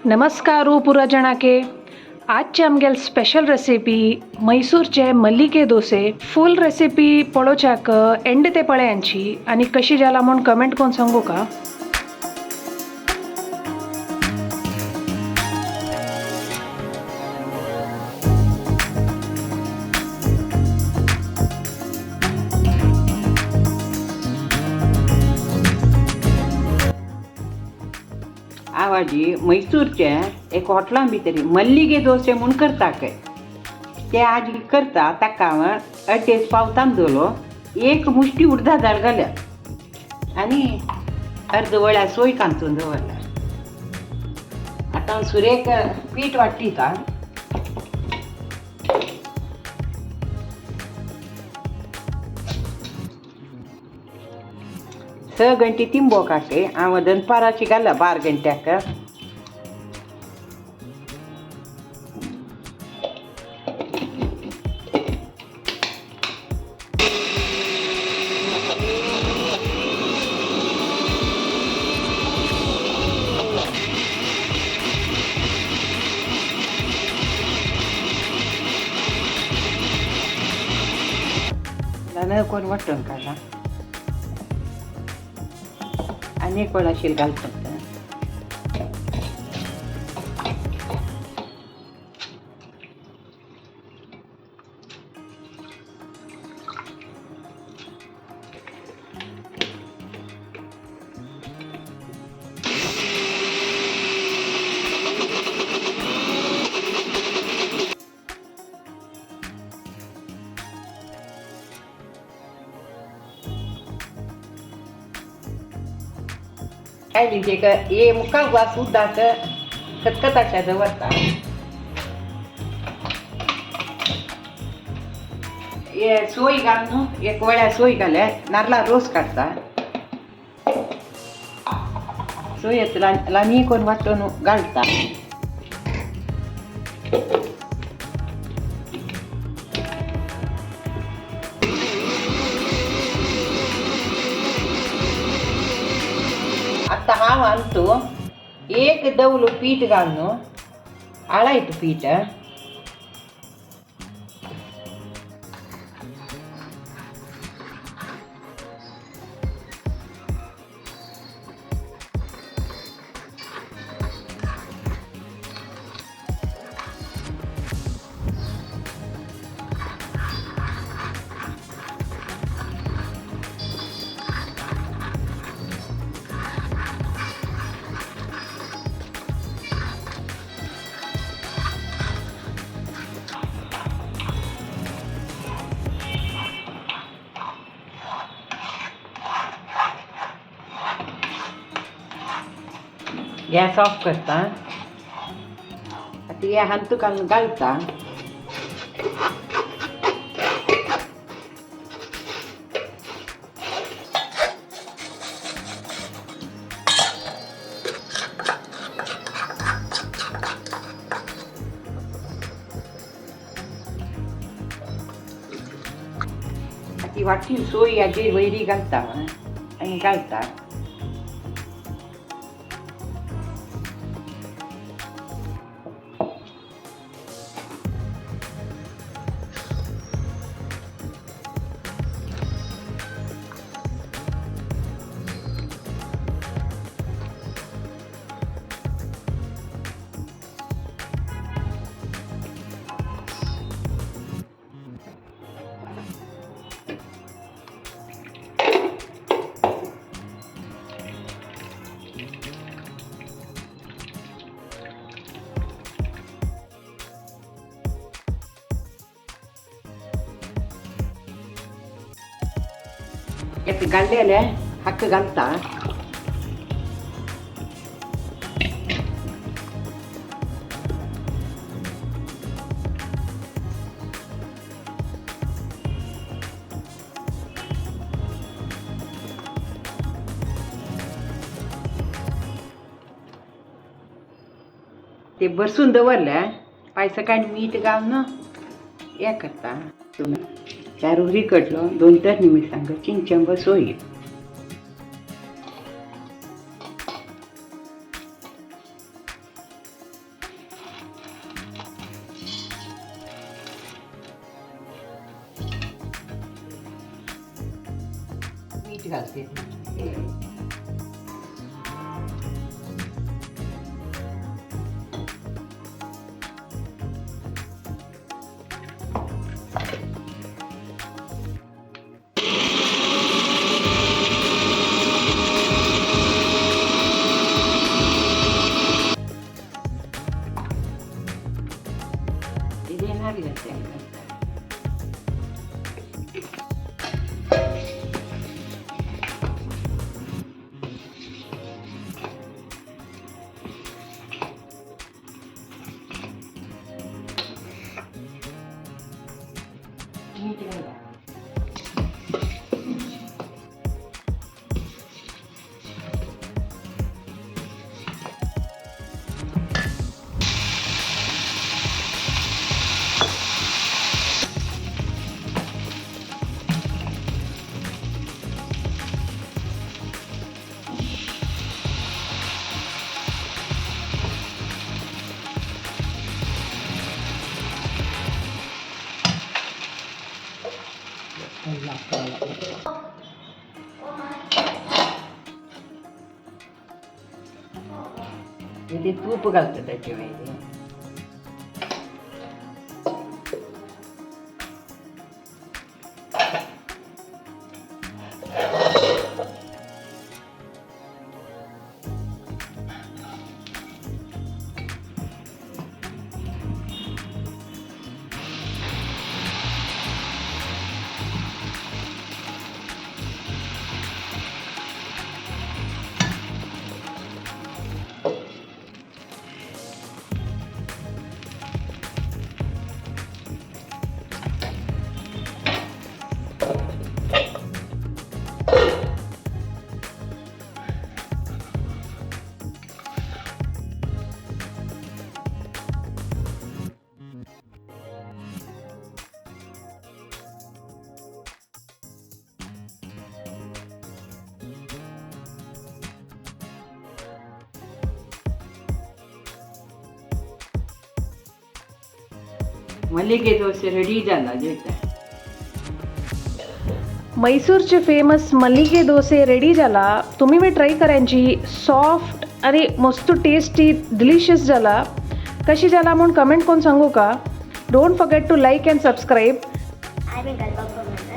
नमस्कार पुरा जणाके। आजचे आमगेल स्पेशल रेसिपी मैसूरचे मल्लिके डोसे। फुल रेसिपी पळोवच्याक एंड ते पळयांची आनी कशी जाला म्हूण कमेंट करून सांगू का। आवाजी मैसूरचे एक हॉटलां भितर मल्लिगे डोसे म्हूण करता काय ते आज करता। ताका हांव अडेज पाव तांदूळ, एक मुश्टी उडदा दाळ घाल्या आनी अर्द वळ्या सोय कांतून दवरला। आतां सुरेक पीठ वाडटीता। 6 गंटे तिंबो काटे हांव दनपाराची घाला 12 गंट्याक। कोण वाटण काडला आनी एक वेळा शील घालतात। काय म्हणजे हे मुखार ग्लास उदक खतखताच्या दवरता। हे सोय घालून एक वळ्या सोय घाल्या नारला रोस काडटा। सोयेत लानी कोण वांटून घालता। आतां हांव आणतो एक दवलो पीठ घालून आळायत पीठ। गॅस ऑफ करता। आतां हे हांतू घालून घालता। आतां वाटी सोय हाजेर वयरी घालता आनी घालता। एक घाल्लेले हक्क घालता। ते बसून दवरले पाय सकाळी मीठ घालून हे करता। चार उरी कडलो 2 तर मिरसांग चिंचंब सोय। घालते. देणार घालते. मीठ घाला. ते तूप घालतं त्याच्यामध्ये. मल्लिगे डोसे रेडी जाला जेवता. मैसूरचे फेमस मल्लिगे डोसे रेडी जाला. तुम्ही बी ट्राय करायची. सॉफ्ट आणि मस्त टेस्टी डिलिशियस जाला. कशी जाला म्हणून कमेंट करून सांगू का. Don't forget to like and subscribe. आम्ही गरबा.